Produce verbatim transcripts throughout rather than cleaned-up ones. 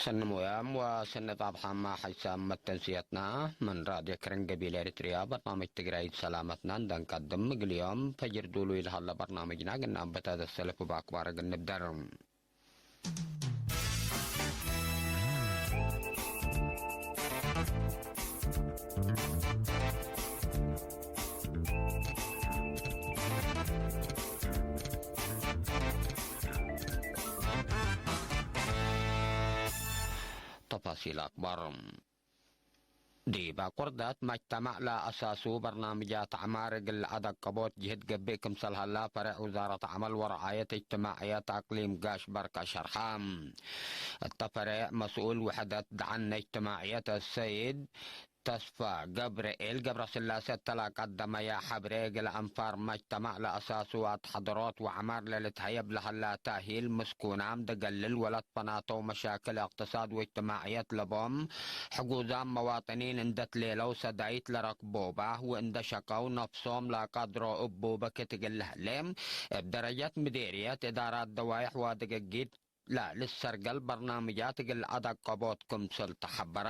ሰኒ ሞያም ወሰኒ ጣብሓማ ሐይሳም መተንስየትና ምን ራድዮ ክርን ገቢል ኤሪትርያ በርናምጅ ትግራይት ሰላመትና እንደ እንቀድም፣ እግል ዮም ፈጅር ዱሉይ ለሀለ በርናምጅና ግና በተደሰለፍ በአክባር እግል ንብደር። ተፋሲል አክባር። ዲብ አቁርደት መጅተማዕ ለአሳሱ በርናምጃት ዐማር እግል አደቀቦት ጅህድ ገብእ ክምሰል ሀላ፣ ፈሬዕ ውዛረት ዐመል ወረዓየት እጅትማዕየት አቅሊም ጋሽ በርከ ሸርሐ። እተ ፈሬዕ መስኡል ውሕደት ደዓነ እጅትማዕየት አሰይድ ተስፋ ገብርኤል ገብረስላሴ እተ ለቀደመየ ሐብሬ፣ እግል አንፋር መጅተማዕ ለአሳሱ አትሐደሮት ወዐማር ለልትሀየብ ለሀላ ታሂል ምስኩናም ደገልል ወለትፈናተው መሻክል እቅትሳድ ወእጅትማዕየት ለቦም ሕጉዛም መዋጥኒን እንደ ትሌለው ሰዳይት ለረክቦባህ ወእንደ ሸቀው ነፍሶም ለቀድሮ እቡ በክት እግል ለህሌ፣ እብ ደረጀት ምዴርየት እዳራት ደዋይሕ ወደገጊት ለልሰርገል በርናምጃት እግል አደቀቦት ክምሰል ተሐበረ።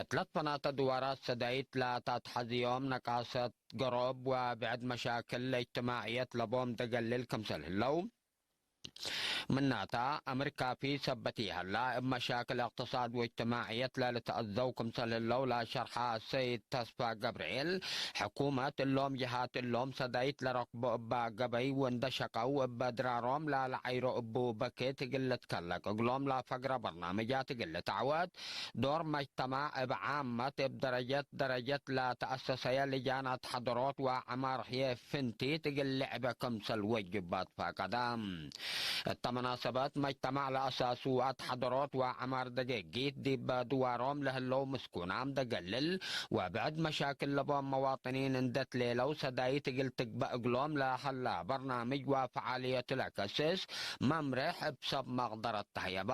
እት ለትፈናተ ድዋራት ሰዳይት ለታትሐዝዮም ነቃሰት ገሮብ ወብዕድ መሻክል ለእጅትማዕየት ለቦም ደገልል ክምሰል ህለው፣ ምናተ፣ አምር ካፊ ሰበት ይሀላ፣ እብ መሻክል እቅትሳድ ወእጅትማዕየት ለልትአዘው ክምሰል ህለው ለሸርሐ ሰይድ ተስፋ ገብርኤል፣ ሕኩመት እሎም ጀሃት እሎም ሰዳይት ለረክቦ እባ ገበይ ወእንደ ሸቀው እበ ድራሮም ላለዐይሮ እቡ በክት እግል ልትከለቅ እግሎም ለፈግረ በርናምጃት እግል ልትዐወት፣ ዶር መጅተማዕ እብ ዓመት እብ ደረጀት ደረጀት ለተአሰሰየ ልጃን አትሐደሮት ወዐማር ህዬ ፍንቲት እግል ልዕበ ክምሰል ወጅባት ፈቀደ። እተ መናሰበት መጅተማዕ ለአሳሱ አትሐደሮት ወዐማር ደገጊት ዲብ ድዋሮም ለህለው ምስኩናም ደገልል ወብዕድ መሻክል ለቦም መዋጥኒን እንደ ትሌለው ሰዳይት እግል ትግበእ እግሎም ለሀላ በርናምጅ ወፈዓልየቱ ለከስስ መምሬሕ እብ ሰብ መቅደረት ተህየበ።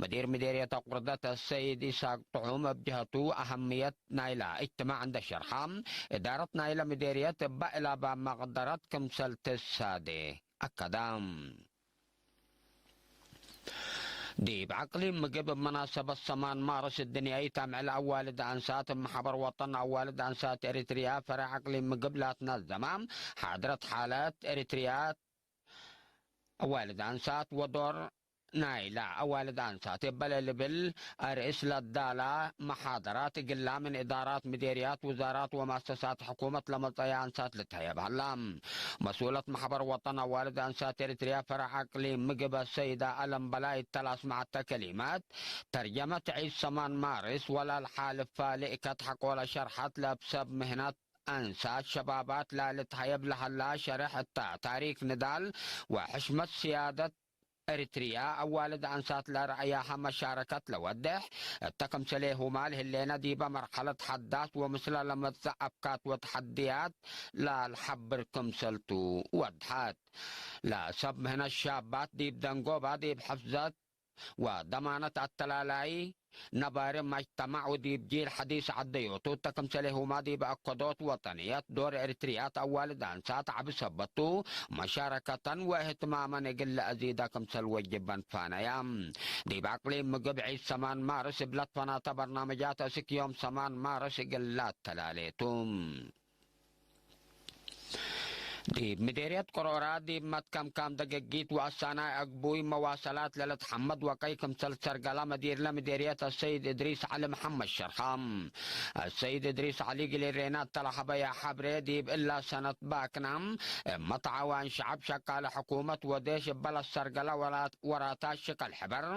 መዲር ምዴርየት አቁርደት አሰይድ ኢሳቅ ጥዑም እብ ጀሀቱ፣ አሀምየት ናይላ እጅትማዕ እንደ ሸርሐ፣ እዳረት ናይለ ምዴርየት እበ እላባ መቅደረት ክምሰል ትሳዴ አከደ። ዲብ አቅሊም ምግብ እብ መናሰበት ሰማን ማርስ እድንያይት አምዕል አዋልድ አንሳት እብ መሐበር ወጠን አዋልድ አንሳት ኤሪትርያ ፈሬዕ አቅሊም ምግብ ላትነዘመ ሓድረት ሓለት ኤሪትርያ አዋልድ አንሳት ወዶር ናይላ አዋልድ አንሳት እበለ ልብል አርእስ ለዳላ መሓደራት እግላ ምን እዳራት ምዴርያት ውዛራት ወመአሰሳት ሕኩመት ለመጸየ አንሳት ልትሀየብ ሀላ። መስኡለት መሕበር ወጠን አዋልድ አንሳት ኤሪትርያ ፈረዕ አቅሊም ምግብ አሰይዳ አለም በላይ እተ ለአስመዐተ ከሊማት፣ ተርጀመት ዒድ ሰማን ማርስ ወላል ሓልፋ ልእከት ሐቆለ ሸርሐት ለእብ ሰብ ምህነት አንሳት ሸባባት ላልትሀየብ ለሀላ ሸሬሕ እተ ታሪክ ንዳል ወሕሽመት ስያደት ኤሪትርያ አዋልድ አንሳት ለረአያሀ መሻረከት ለወዴሕ እተ ክምሰሌሁማ ለህሌነ ዲበ መርሐለት ሐዳስ ወምስለ ለመጽእ አፍካት ወተሐድያት ለልሐብር ክምሰልቱ ወድሐት። ለሰብ ምህነት ሻባት ዲብ ደንጎባ ዲብ ሕፍዘት ወደማነት አተላላይ ነባሪ መጅተማዕ ወዲብ ጂል ሐዲስ ዐደዮቱ እተ ክምሰሌሁማ ዲብ አከዶት ወጠንየት ዶር ኤሪትርያት አዋልድ አንሳት ዐቢ ሰበት ቱ፣ መሻረከተን ወእህትማመን እግል ለአዚደ ክምሰል ወጅበን ፋነያ። ዲብ አቅሊም ምግብ ዒድ ሰማን ማርስ እብ ለትፈናተ በርናምጃት እስክ ዮም ሰማን ማርስ እግል ለአተላሌቱ። ዲብ ምዴርየት ቅሮራ ዲብ መትከምካም ደገጊት ወአሳናይ አግቡይ መዋሰላት ለልትሐመድ ወቀይ ክምሰል ሰርገላ መዲርለ ምዴርየት አሰይድ እድሪስ ዐሊ መሐመድ ሸርሐ። አሰይድ እድሪስ ዐሊ እግል ኤሬና እተ ለሀበየ ሐብሬ ዲብ እላ ሰነት ባክና እብ መትዓዋን ሸዐብ ሸቃለ ሕኩመት ወዴሽ እበ ለሰርገላ ወራት ወራታት ሽቀል ሕበር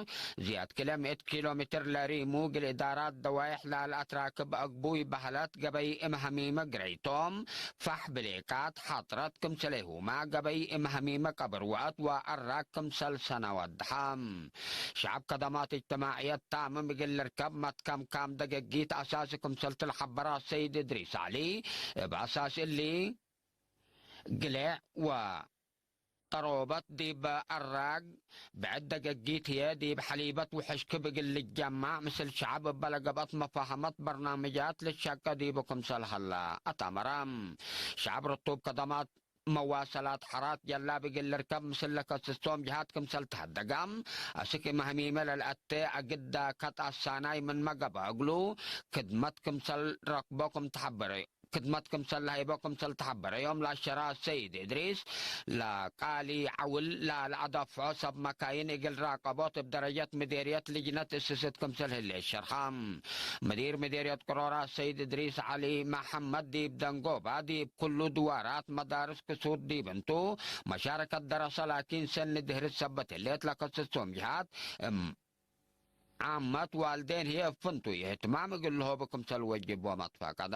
ዝያድ ክለ ምእት ኪሎ ሜትር ለሪሙ እግል እዳራት ደዋይሕ ላልአትራክብ አግቡይ በህለት ገበይ እም ሀሚመ ግረይቶም ፋሕ ብሌካት ሐጥረት ክምሰሌሁማ ገበይ እም ሀሚመ ቀብር ወአት ወአራግ ክምሰል ሰነ ወድሐ። ሸዐብ ከደማት እጅትማዕየት ታምም እግል ልርከብ መትከምካም ደገጊት አሳሲ ክምሰልቱ ለሐበረ ሰይድ እድሪስ ዐሊ፣ እብ አሳስ እሊ ግሌዕ ወ ጠሮበት ዲብ አራግ ብዕድ ደገጊት ህዬ ዲብ ሐሊበት ወሕሽክብ እግል ልጀማዕ ምስል ሸዐብ እበ ለገብአት መፋሀመት በርናምጃት ልትሸቄ ዲቡ ክምሰል ሀላ አታመረ። ሸዐብ ርቱብ ከደማት መዋሰላት ሐራት ጀላብ እግል ልርከብ ምስል ለከስሶም ጀሃት ክምሰል ተሀደጋም፣ አስክ መህሚመ ለልአቴ አግዳ ከጣሳናይ ምንመ ገብአ እግሉ፣ ክድመት ክምሰል ረክቦ ክም ተሐበረ፣ ክድመት ክምሰል ለሀይቦ ክምሰል ተሐበረ ዮም ለአሸራ ሰይድ እድሪስ፣ ለቃሊ ዐውል ላለአደፍዖ ሰብ መካይን እግል ራቀቦት እብ ደረጀት ምዴርየት ልጅነት እስስት ክምሰል ህሌት ሸርሐ። ምዲር ምዴርየት ቅሮራ ሰይድ እድሪስ ዐሊ መሐመድ ዲብ ደንጎባ ዲብ ክሉ ድዋራት መዳርስ ክሱር ዲብ እንቱ መሻረከት ደረሰ ላኪን ሰኒ ድህርት ሰበት ህሌት ለከስሶም ጅሃት እም ዓመት ዋልዴን ህዬ እብ ፍንቱይ እህትማም እግል ልሆቡ ክምሰል ወጅቦም አትፋቀደ።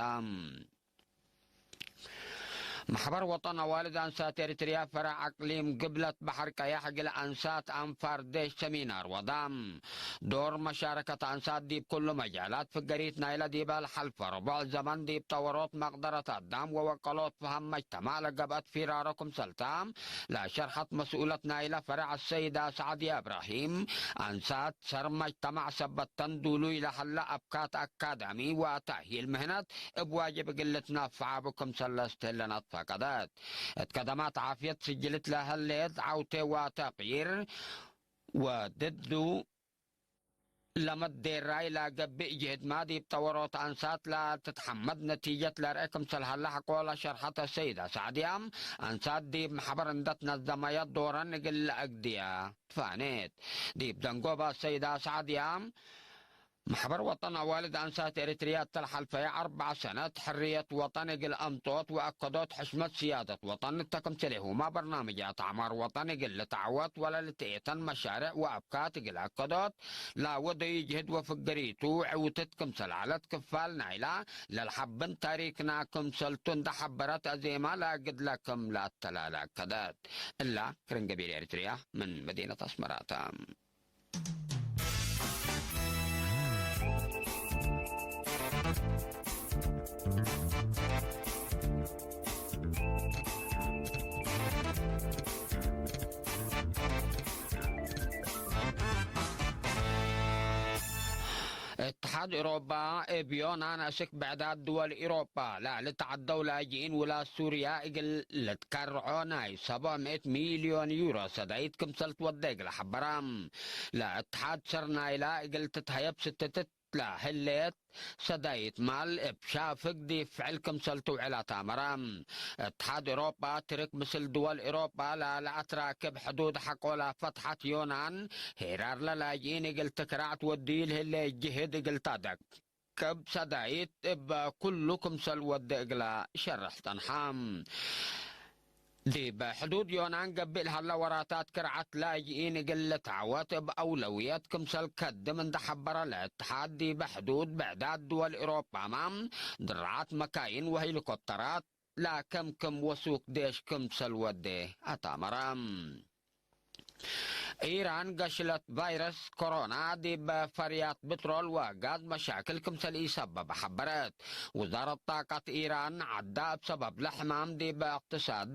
መሕበር ወጠን አዋልድ አንሳት ኤሪትርያ ፈረዕ አቅሊም ግብለት በሐር ቀያሕ እግል አንሳት አንፋር ዴሽ ሰሚናር ወዳ። ዶር መሻረከት አንሳት ዲብ ኩሉ መጃላት ፍገሪት ናይለ ዲበ ለሐልፈ ርቦዕ ዘመን ዲብ ጠወሮት መቅደረት አዳም ወወቀሎት ፈሀም መጅተማዕ ለገብአት ፊራሮ ክምሰልታ ለሸርሐት መስኡለት ናይለ ፈረዕ አሰይዳ ሰዕድየ እብራሂም፣ አንሳት ሰር መጅተማዕ ሰበት ተንዱሉይ ለሀለ አብካት አካዳሚ ወተእሂል ምህነት እብ ዋጅብ እግል ልትነፈዕ አቡ ክምሰል ለአስትህለነ ትፈቀደት። እት ከደማት ዓፍየት ስጅልት ለህሌት ዐውቴ ወተቅዪር ወድዱ ለመዴራይ ለገብእ ጅህድመ ዲብ ጠወሮት አንሳት ለትትሐመድ ነቲጀት ለርኤ ክምሰል ሀለ ሐቆ ለሸርሐት አሰይዳ ሰዕድያ፣ አንሳት ዲብ መሕበር እንደ ትነዘመየ ዶረን እግል ለአግድየ ትፋኔት። ዲብ ደንጎበ አሰይዳ ሰዕድያ፣ መሕበር ወጠን አዋልድ አንሳት ኤሪትርያ እተ ለሐልፈየ አርበዕ ሰነት ሕርየት ወጠን እግል አምጦት ወአከዶት ሕሽመት ስያደት ወጠን እተ ክምሰሌሁመ በርናምጃት አዕማር ወጠን እግል ልትዐወት ወለልትኤተን መሻሬዕ ወአብካት እግል አከዶት ለወደዩ ጅህድ ወፍገሪቱ ዕውትት ክምሰል ዐለት ክፋል ናይላ ለልሐብን ታሪክና ክምሰልቱ እንደ ሐበረት አዜማ ለአግድለ ክም ለአተላለ አከደት። እላ ክርን ገቢል ኤሪትርያ ምን መዲነት አስመራተ። እትሓድ ኤሮፓ እብ ዮናን አስክ ብዕዳት ድወል ኤሮፓ ለልትዐደው ላጅኢን ውላድ ሱርያ እግል ልትከርዖ ናይ ሰብዕ ምእት ሚልዮን ዩሮ ሰዳይት ክምሰል ትወዴ እግል ሐበረ። ለእትሓድ ሰር ናይላ እግል ትትሀየብ ስትትት ለህሌት ሰዳይት ማል እብ ሻፍግ ዲብ ፍዕል ክምሰል ትውዕል አታመረ። እትሓድ ኤሮፓ ትርክ ምስል ድወል ኤሮፓ ለለአትራክብ ሕዱድ ሐቆ ለፈትሐት ዮናን፣ ሄራር ለላጅኢን እግል ትክራዕ ትወድዩ ለህሌት ጅህድ እግል ታደግ ክብ ሰዳይት እበ ኩሉ ክምሰል ወዴ እግላ ሸርሕ ጸንሐ። ዲበ ሕዱድ ዮናን ገብእ ለሀለ ወራታት ክርዓት ላጅኢን እግል ልትዐወት እብ አውለውየት ክምሰል ከድም እንደ ሐበረ ለእትሓድ፣ ዲበ ሕዱድ ብዕዳት ድወል ኤሮፓመ ድራዓት መካይን ወሄሊኮፕተራት ለከምክም ወሱቅ ዴሽ ክምሰል ወዴ አታመረ። ኢራን ገሽለት ቫይረስ ኮሮና ዲብ ፈርያት ብትሮል ወጋዝ መሻክል ክምሰል ኢሰበበ ሐበረት። ውዛረት ጣቀት ኢራን ዐዳ እብ ሰበብ ለሕማም ዲብ እቅትሳድ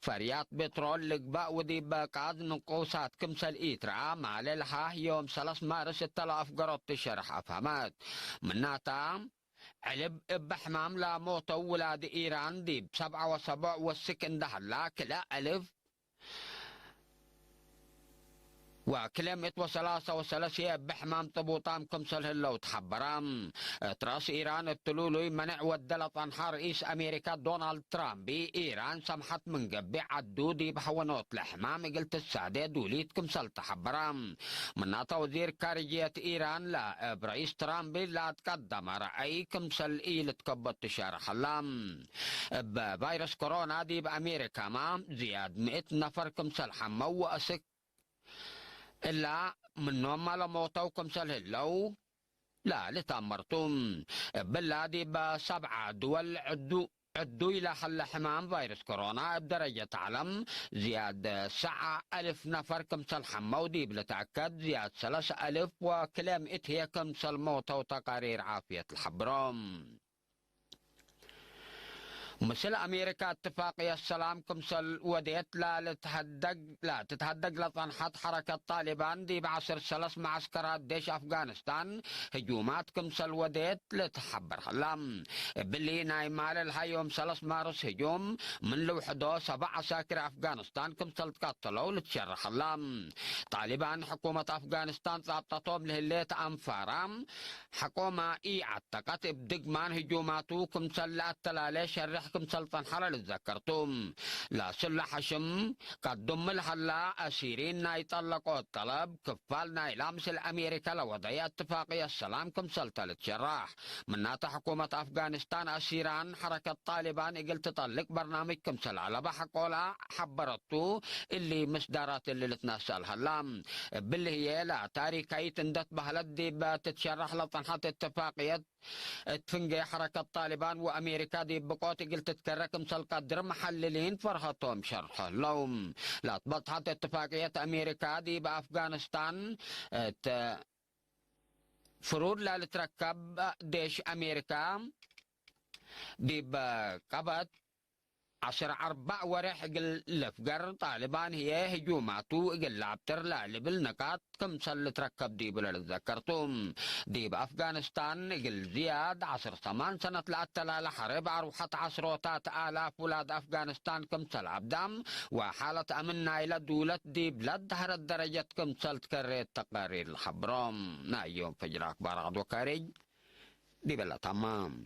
ፈርያት ብትሮል ልግበእ ወዲብ ጋዝ ንቁሳት ክምሰል ኢትረአ ማሌ ለሀ ዮም ሰለስ ማርስ እተ ለአፍገሮት ትሸርሕ አፍሀመት። ምናታ፣ ዕልብ እብ ሕማም ለሞተው ውላድ ኢራን ዲብ ሰብዓ ወሰቦዕ ወስክ እንደ ሀላ፣ ክልኤ እልፍ ወክልኤ ምእት ወሰላሳ ወሰለስ እብ ሕማም ጥቡጣም ክምሰል ህለው ተሐበረ። እት ረአስ ኢራን እት ትሉሉይ መኔዕ ወደ ለጸንሐ ርኢስ አሜሪካ ዶናልድ ትራምፕ፣ ኢራን ሰምሐት ምን ገብእ ዐዱ ዲብ ሐወኖት ለሕማም እግል ትሳዴ ዱሊት ክምሰል ተሐበረ። ምናተ ወዚር ካርጅየት ኢራን ለእብ ረኢስ ትራምፕ ለአትቀደመ ረአይ ክምሰል ኢልትከበት ትሸርሕ ሀላ። እብ ቫይረስ ኮሮና ዲብ አሜሪካመ ዝያድ ምእት ነፈር ክምሰል ሐመው ወአስክ እላ ምኖመ ለሞተው ክምሰል ህለው ለልትአመርቱ። እብላ ዲብ ሰብዓ ድወል ዕዱ ዕዱይ ለሀለ ሕማም ቫይረስ ኮሮና እብ ደረጀት ዐለም ዝያድ ሰዓ አልፍ ነፈር ክምሰል ሐመው ዲብ ልትአከድ፣ ዝያድ ሰለስ አልፍ ወክልኤ ምእት ህዬ ክምሰል ሞተው ተቃሪር ዓፍየት ለሐብሮ። ምስል አሜሪካ እትፋቅየት ሰላም ክምሰል ወዴት ላልትሀደግ፣ ላትትሀደግ ለጸንሐት ሐረከት ጣሊባን፣ ዲብ ዐስር ሰለስ መዐስከራት ዴሽ አፍጋኒስታን ህጁማት ክምሰል ወዴት ልትሐበር ሀላ። እብሊ ናይ ማለልሀ ዮም ሰለስ ማርስ ህጁም ምን ልውሕዶ ሰብዕ ዐሳክር አፍጋኒስታን ክምሰል ትቀተለው ልትሸረሕ ሀላ። ጣሊባን ሕኩመት አፍጋኒስታን ጻብጠቶም ለህሌት አንፋራ ሐቆመ ኢዐተቀት እብ ድግማን ህጁማቱ ክምሰል ለአተላሌ ሸሬሕ ክምሰል ጸንሐ ለልትዘከር ቱ። ለስለ ሐሽም ቀዱም ለሀላ አሲሪን ናይ ጠለቆት ጠለብ ክፋል ናይላ ምስል አሜሪካ ለወደየ እትፋቅየት ሰላም ክምሰል ተ ልትሸራሕ። ምናተ ሕኩመት አፍጋኒስታን አሲራን ሐረከት ጣሊባን እግል ትጠልቅ በርናምጅ ክምሰል አለበ ሐቆላ ሐበረቱ። እሊ ምስዳራት እሊ ልትነሰአል ሀላ። እብሊ ህዬ ለታሪካይት እንዴ ትበህለት ዲብ ትትሸረሕ ለጸንሐት እትፋቅየት እት ፍንጌ ሐረከት ጣሊባን ወአሜሪካ ዲብ ብቆት እግል ትትከረ ክምሰል ቀድር መሐልሊን ፈርሀቶም ሸርሖ ህለው። ለአትበጽሐት እትፋቅየት አሜሪካ ዲብ አፍጋኒስታን እት ፍሩድ ለልትረከብ ዴሽ አሜሪካ ዲብ ቀበት ዐስር አርበዕ ወሬሕ እግል ልፍገር፣ ጣልባን ህዬ ህጁማቱ እግል ለአብጥር ለልብል ንቃጥ ክምሰል ልትረከብ ዲቡ ለልትዘከር ቱ። ዲብ አፍጋኒስታን እግል ዝያድ ዐስር ሰማን ሰነት ለአተላለ ሐርብ አርወሐት ዐስሮታት አላፍ ውላድ አፍጋኒስታን ክምሰል አብዳም ወሓለት አምን ናይለ ዱለት ዲብ ለደሀረት ደረጀት ክምሰል ትከሬት ተቃሪር ለሐብሮም። ናይ ዮም ፈጅር አክባር ዐድ ወካሬጅ ዲበላ ታማም።